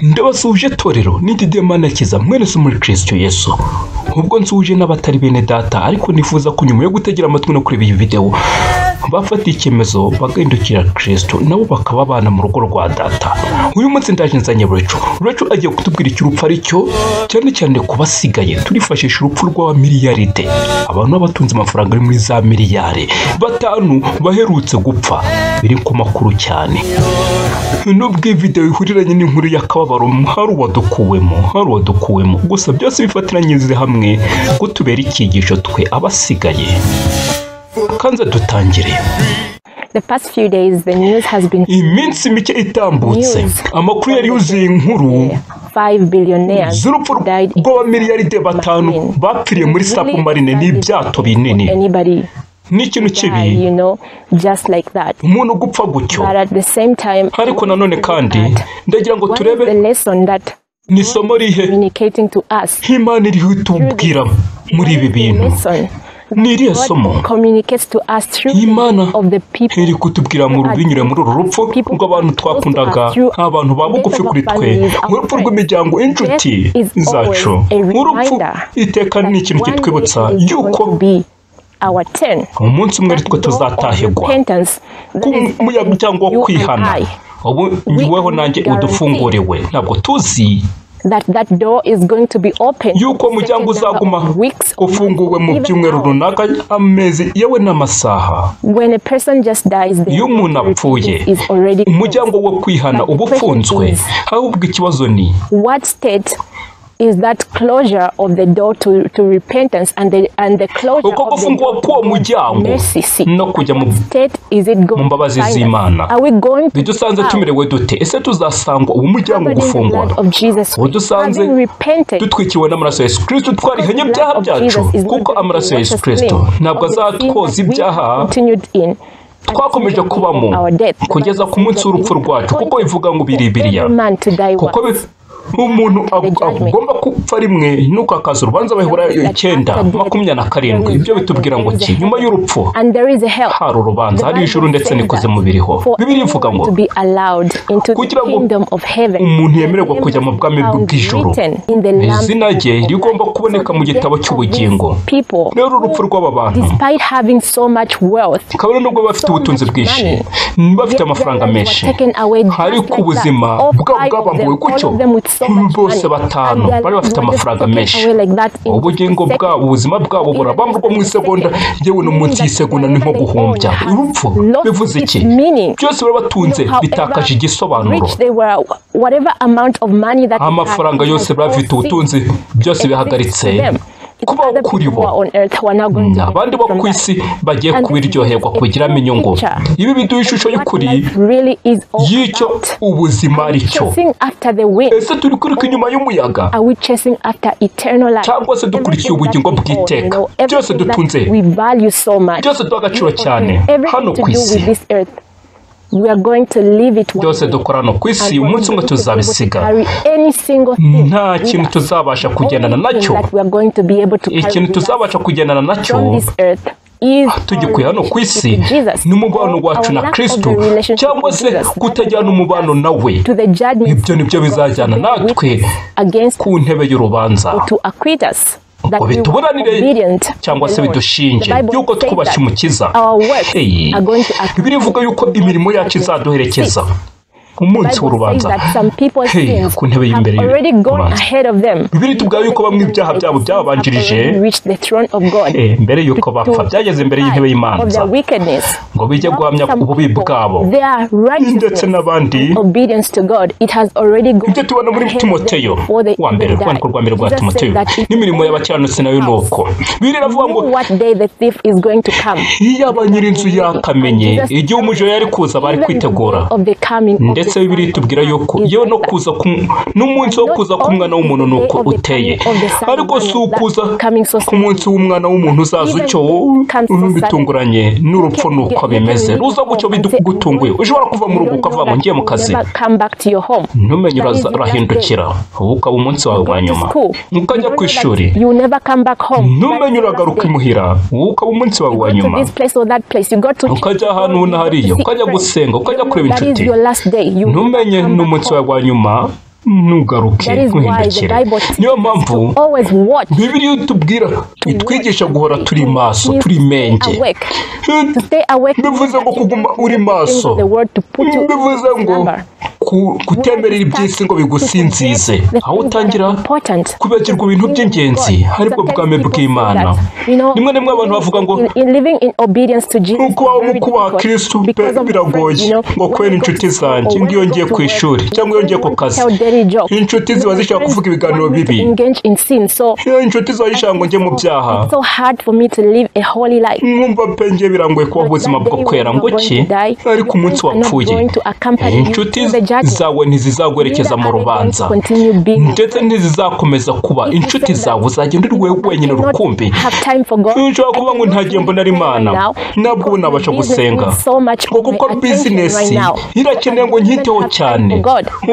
Ndabasuhuje torero ni Didier Manakiza mwene so muri Kristo Yesu. Ubwo nsuhuje n'abatari bene data, ariko nifuza ko nyuma yo gutegera amatwi no kureba iyi video bafata icyemezo bagahindukira Kristo nabo bakaba abana mu rugo rwa data. Uyu munsi ndaje nzanye Rachel. Rachel agiye kutubwira icyo urupfu ari cyo, cyane cyane ku basigaye. Turifashisha urupfu rwa miliyaride, abantu batunze amafaranga ari muri za miliyari 5 baherutse gupfa, biri ku makuru cyane. Nubwo iyi video ihuriranye n'inkuru y'akababaro, hari uwadukuwemo, gusa byose bifatiranyirize hamwe kutubera icyigisho twe abasigaye. Kanze dutangire. The past few days the news has been Iminsi mike itambutse amakuru yari yuzuye inkuru 5 billionaires z'urupfu died in rw'abamiliyaride 5 bapfiriye muri submarine n'ibyato binini. anybody Ni ikintu kibi you know, just like that. umuntu gupfa gutyo. But at the same time, Ariko nanone kandi ndagira ngo what is turebe the lesson that ni isomo rihe communicating to us? Imana iriho itubwira muri ibi bintu. Lesson Ni irihe God somo communicates to us through Imana of the people iri kutubwira mu binyure muri uru rupfu rw'abantu twakundaga, abantu ba bugufi kuri twe, urupfu rw'imiryango, inshuti zacu. Urupfu iteka ni ikintu kitwibutsa yuko our turn. umunsi umwe twe tuzatahigwa ku muryango wo kwihana. Ubu weho nanjye udufunguriwe, ntabwo tuzi that door is going to be open yuko umuryango uzaguma ufunguwe mu byumweru runaka, amezi yewe n'amasaha. When a person just dies, Iyo umuntu apfuye is already umuryango wo kwihana uba ufunzwe. Ahubwo ikibazo ni what state is that closure of the door to repentance and the closure uko of the gufungwa door k'uwo to God's muryango mercy seat. no kujya mu State is it going mu mbabazi to find us? z'Imana. Are we going to Bidusanze tumerewe dute? Ese tuzasangwa uwo muryango covered in the gufungwa? blood of Jesus Christ, Udusanze having repented dutwikiwe n'amaraso ya Yesu Kristo, twarihanye ibyaha byacu, kuko amaraso ya Yesu Kristo ntabwo azatwoza ibyaha twakomeje kubamo kugeza ku munsi w'urupfu rwacu, kuko bivuga ngo biri Bibiliya, kuko umuntu agomba gupfa rimwe nuko akaza urubanza. Abaheburayo 9:27 ibyo bitubwira ngo ki nyuma y'urupfu hari urubanza, hari ijuru ndetse n'ikuzimu biriho. Bibiliya ivuga ngo kugira ngo umuntu yemererwa kujya mu bwami bw'ijuru, izina rye rigomba kuboneka mu gitabo cy'ubugingo. Rero urupfu rw'aba bantu, kabone nubwo bafite ubutunzi bwinshi, bafite amafaranga menshi, ariko ubuzima bwabo bwabambuwe gutyo. Bose 5 bari bafite amafaranga menshi, ubugingo bwabo, ubuzima bwabo burabamburwa mu isegonda, yewe no munsi y'isegonda ni nko guhumbya. Urupfu bivuze iki? Byose bari batunze bitakaje igisobanuro. Amafaranga yose bari bafite, ubutunzi byose bihagaritse kubaho kuri bo. Abandi bo ku isi bagiye kubiryoherwa, kubigiramo inyungu. Ibi biduha ishusho y'ukuri y'icyo ubuzima ari cyo. Ese turi kwiruka inyuma y'umuyaga cyangwa se dukurikiye ubugingo bw'iteka? Byose dutunze, byose duha agaciro cyane hano ku isi, byose dukora hano ku isi, umunsi umwe tuzabisiga. Nta kintu tuzabasha kugendana nacyo. Ikintu tuzabasha kugendana nacyo tugikuye hano ku isi ni umubano wacu na Kristo, cyangwa se kutajyana umubano nawe. Ibyo nibyo bizajyana natwe ku ntebe y'urubanza, ngo bituburanire cyangwa se bidushinje yuko twubashye Umukiza. Bibiliya ivuga yuko imirimo yacu izaduherekeza umunsi w'urubanza ku ntebe y'imbere y'urubanza. Bibiliya itubwira yuko bamwe ibyaha byabo byababanjirije mbere yuko bapfa, byageze imbere y'intebe y'Imanza ngo bijye guhamya ububi bwabo, ndetse n'abandi. Ibyo tubona muri Timoteyo wa mbere, urwandiko rwa mbere rwa Timoteyo, n'imirimo y'abakiranutsi nayo ni uko. Bibiliya iravuga ngo iyaba nyir'inzu yakamenye igihe umujura yari kuza, bari kwitegura. Ndetse Bibiliya itubwira yuko yewe no kuza n'umunsi wo kuza k'umwana w'umuntu ni uko uteye, ariko si ukuza ku munsi w'umwana w'umuntu uzaza utyo bitunguranye. N'urupfu ni uko bimeze, ruza gutyo bigutunguye. Ushobora kuva mu rugo ukavuga ngo ngiye mu kazi, ntumenye urahindukira, ubu ukaba umunsi wawe wa nyuma. Ukajya ku ishuri, ntumenye uragaruka imuhira, ubu ukaba umunsi wawe wa nyuma. Ukajya ahantu na hariya, ukajya gusenga, ukajya kureba inshuti, ntumenye n'umunsi wawe wa nyuma. Ntugaruke, ntuhindukire. Niyo mpamvu Bibiliya itubwira, itwigisha guhora turi maso, turi menge. Bivuze ngo kuguma uri maso, bivuze ngo kutemerera iby'isi ngo bigusinzize, aho utangira kubagirwa ibintu by'ingenzi aribwo bwami bw'Imana. Rimwe na rimwe abantu bavuga ngo kubaho mu kubaha Kristo biragoye, ngo kubera inshuti zanjye, ngo iyo ngiye ku ishuri cyangwa iyo ngiye ku kazi, inshuti ziba zishaka kuvuga ibiganiro bibi, inshuti ziba zishaka ngo njye mu byaha, nkumva pe njye birangoye kubaho ubuzima bwo kwera ngo ki. Ariko umunsi wapfuye, inshuti zawe ntizizaguherekeza mu rubanza, ndetse ntizizakomeza kuba inshuti zawe, uzagenda uri wowe wenyine rukumbi. Nshobora kuvuga ngo ntagiye mbona ari Imana, ntabwo ubu nabasha gusenga, ngo kuko bizinesi irakeneye ngo nkiteho cyane,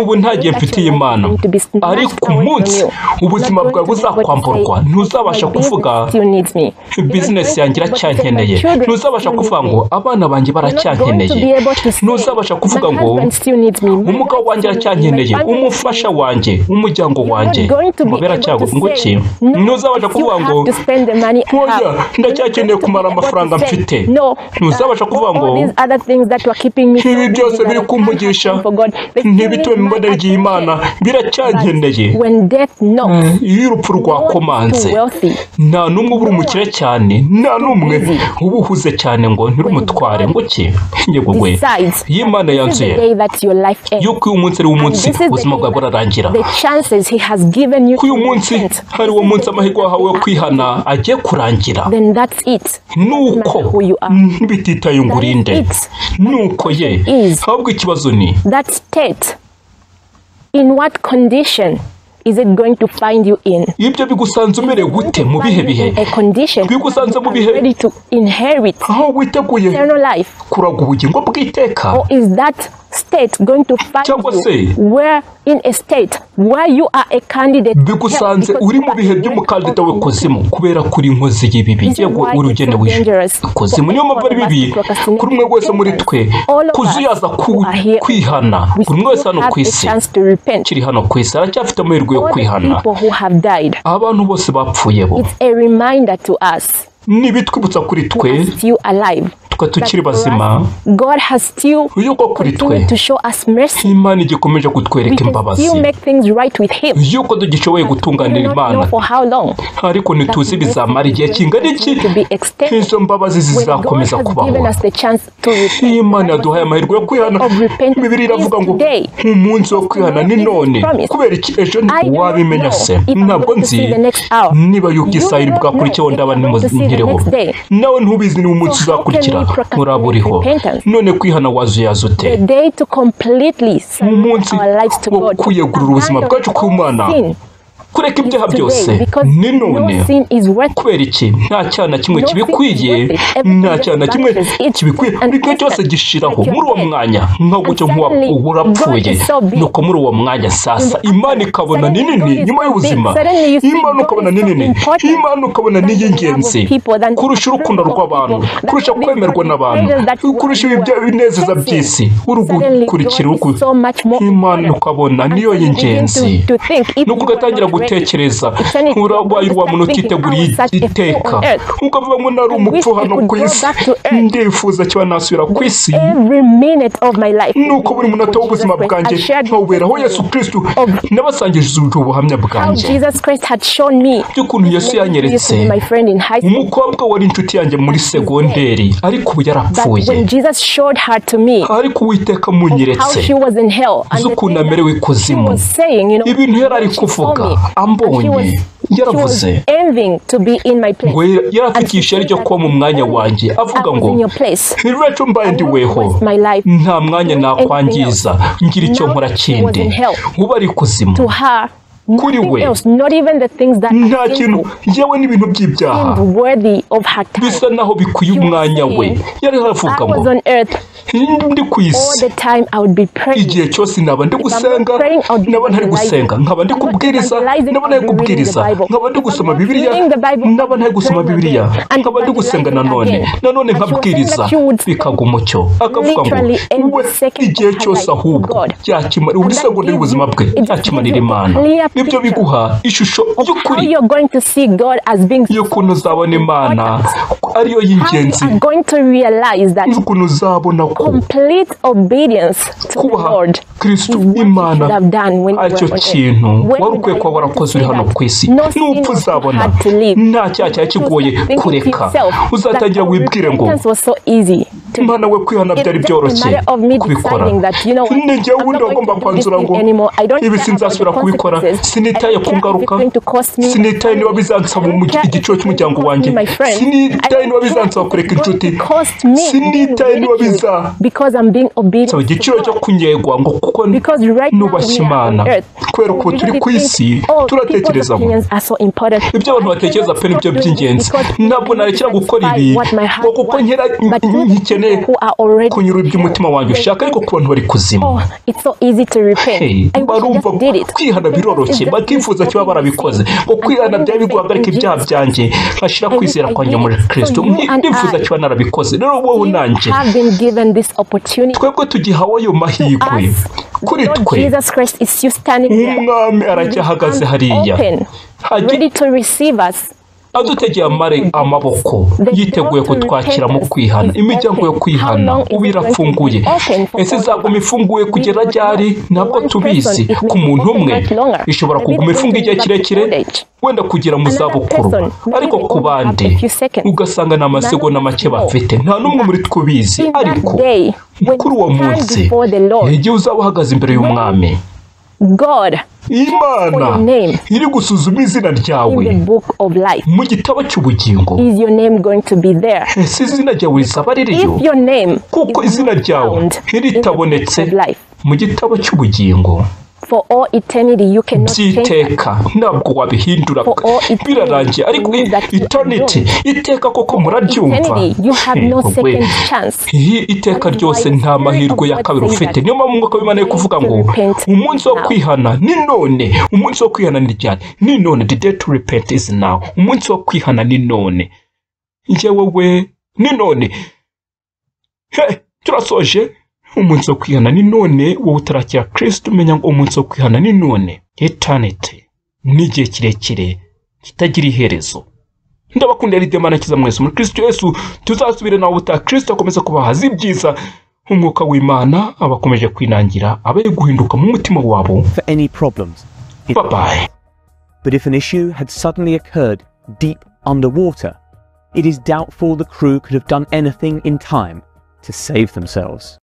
ubu ntagiye mfitiye Imana. Ariko umunsi ubuzima bwawe buzakwamburwa, ntuzabasha kuvuga bizinesi yanjye iracyankeneye, ntuzabasha kuvuga ngo abana banjye baracyankeneye, ntuzabasha kuvuga ngo umugabo wanjye aracyankeneye, umufasha wanjye, umuryango wanjye ngo ngo ki. Ntuzabasha kuvuga ngo oya ndacyakeneye kumara amafaranga mfite, ntuzabasha kuvuga ngo ibi byose biri kumpugisha ntibitume mbonera igihe Imana, biracyankeneye. Iyo urupfu rwakomanze, nta n'umwe ubura umukire cyane, nta n'umwe uba uhuze cyane ngo ntirumutware ngo ki. Yego we, iyo Imana yanzuye yuko uyu munsi ari umunsi ubuzima bwawe burarangira, ko uyu munsi hari uwo munsi amahirwe wahawe yo kwihana agiye kurangira, nuko bititaye ngo urinde, nuko ye. Ahubwo ikibazo ni ibyo bigusanze umerewe gute mu bihe bihe, bigusanze mu bihe aho witeguye kuraga ubugingo bw'iteka, cyangwa se bigusanze uri mu bihe by'umukandida w'ikuzimu kubera kuri inkozi y'ibibi, yego uri ugenewe ikuzimu. Niyo mpamvu ari bibi kuri umwe wese muri twe kuzuyaza kwihana. Buri umwe wese hano ku isi, kiri hano ku isi, aracyafite amahirwe yo kwihana. Abantu bose bapfuye bo nibitwibutsa kuri twe, twe tukiri bazima, yuko kuri twe Imana igikomeje kutwereka imbabazi, yuko tugishoboye gutunganira Imana, ariko ntituzi bizamara igihe kingana iki izo mbabazi zizakomeza kubaho. Imana yaduhaye amahirwe yo kwihana. Bibiliya iravuga ngo umunsi wo kwihana ni none, kubera iki ejo wabimenya se? Ntabwo nzi niba yuko isaha iri bwakurikiyeho ndaba nkiriho, nawe ntubizi niba umunsi uzakurikira uraba uriho. None kwihana wazuyaza ute? Umunsi wo kwiyegurira ubuzima bwacu ku Mana, kureka ibyaha byose ni none. Kubera iki? Nta cyaha na kimwe kibikwiye, nta cyaha na kimwe kibikwiye, buri kimwe cyose gishiraho muri uwo mwanya, nka gutyo urapfuye. Nuko muri uwo mwanya sasa Imana ikabona ni nini nyuma y'ubuzima, Imana ukabona ni nini, Imana ukabona ni iy'ingenzi kurusha urukundo rw'abantu, kurusha kwemerwa n'abantu, kurusha ibinezeza by'isi, urugukurikira Imana ukabona niyo y'ingenzi. Nuko ugatangira gutekereza urabaye wa muntu utiteguriye iteka, ukavuga ngo nari umupfu hano ku isi, ndifuza kiba nasubira ku isi. Nuko buri munota w'ubuzima bwanjye nkawuberaho Yesu Kristo, nabasangije ubuhamya bwanjye by'ukuntu Yesu yanyeretse umukobwa wari inshuti yanjye muri segonderi, ariko ubu yarapfuye, ariko Uwiteka amunyeretse z'ukuntu amerewe ikuzimu, ibintu yari ari kuvuga ambonye, yaravuze ngo yarafite ishyari ryo kuba mu mwanya wanjye, avuga ngo Rachel mbaye ndi weho, nta mwanya nakwangiza ngira icyo nkora kindi, uba ari ikuzimu. Kuri we nta kintu, yewe n'ibintu by'ibyaha bisa naho bikwiye umwanya we. Yari aravuga ngo Ndi ku isi igihe cyose naba ndi gusenga, naba ntari gusenga, nkaba ndi kubwiriza, naba ntari kubwiriza, nkaba ndi gusoma Bibiliya, naba ntari gusoma Bibiliya, nkaba ndi gusenga nanone nkabwiriza, bikagwa umucyo. Akavuga ngo we igihe cyose ahubwo yakimara buri segonda y'ubuzima bwe yakimarira Imana. Nibyo biguha ishusho y'ukuri y'ukuntu uzabona Imana ariyo y'ingenzi, y'ukuntu uzabona ko kubaha Kristo Imana aricyo kintu wari ukwiye kuba warakoze uri hano ku isi. Nupfa uzabona nta cyaha cyari kigoye kureka. Uzatangira wibwire ngo Imana we kwihana byari byoroshye kubikora, ni njyewe wundi wagomba kwanzura ngo ibi sinzasubira kubikora, sinitaye ku ngaruka, sinitaye niba bizansaba igiciro cy'umuryango wanjye, sinitaye niba bizansaba kureka inshuti, sinitaye niba bizansaba igiciro cyo kunyegwa ngo kuko nubashye Imana. Kubera uko turi ku isi turatekereza ngo ibyo abantu batekereza pe nibyo by'ingenzi, ntabwo narekera gukora ibi ngo kuko nkeneye kunyura iby'umutima wanjye ushaka. Ariko ku bantu bari kuzimu barumva kwihana biroroshye, bakifuza kiba barabikoze ngo kwihana byaba biguhagarika ibyaha byanjye nkashyira kwizera kwanjye muri Kristo, ndifuza kiba narabikoze. Rero wowe nanjye twebwe tugihawe ayo mahirwe, kuri twe umwami aracyahagaze hariya adutegeye amaboko, yiteguye kutwakira mu kwihana. Imiryango yo kwihana ubu irafunguye. Ese izaguma ifunguye kugera ryari? Ntabwo tubizi. Ku muntu umwe ishobora kuguma ifunga igihe kirekire, wenda kugera mu zabukuru, ariko ku bandi ugasanga ni amasegonda make bafite. Nta n'umwe muri twe ubizi, ariko kuri uwo munsi igihe uzaba uhagaze imbere y'umwami, Imana iri gusuzuma izina ryawe mu gitabo cy'ubugingo, ese izina ryawe rizaba ririyo? Kuko izina ryawe ritabonetse mu gitabo cy'ubugingo by'iteka, ntabwo wabihindura, birarangiye. Ariko eternity, iteka koko muraryumva, iteka ryose nta mahirwe ya kabiri ufite. Niyo mpamvu Umwuka w'Imana ari kuvuga ngo umunsi wo kwihana ni none. Umunsi wo kwihana ni ryari? Ni none. The day to repent is now. Umunsi wo kwihana ni none. Njyewe we ni none. Turasoje. Umunsi wo kwihana ni none. Wowe utarakira Kristo, umenya ngo umunsi wo kwihana ni none. Eternity ni igihe kirekire kitagira iherezo. Ndabakunda rero Imana ikiza mwese muri Kristo Yesu. Tuzasubire nawe ubutaha. Kristo akomeza kubahaza ibyiza. Umwuka w'Imana abakomeje kwinangira, abaye guhinduka mu mutima wabo. Bye bye. But if an issue had suddenly occurred deep underwater, it is doubtful the crew could have done anything in time to save themselves.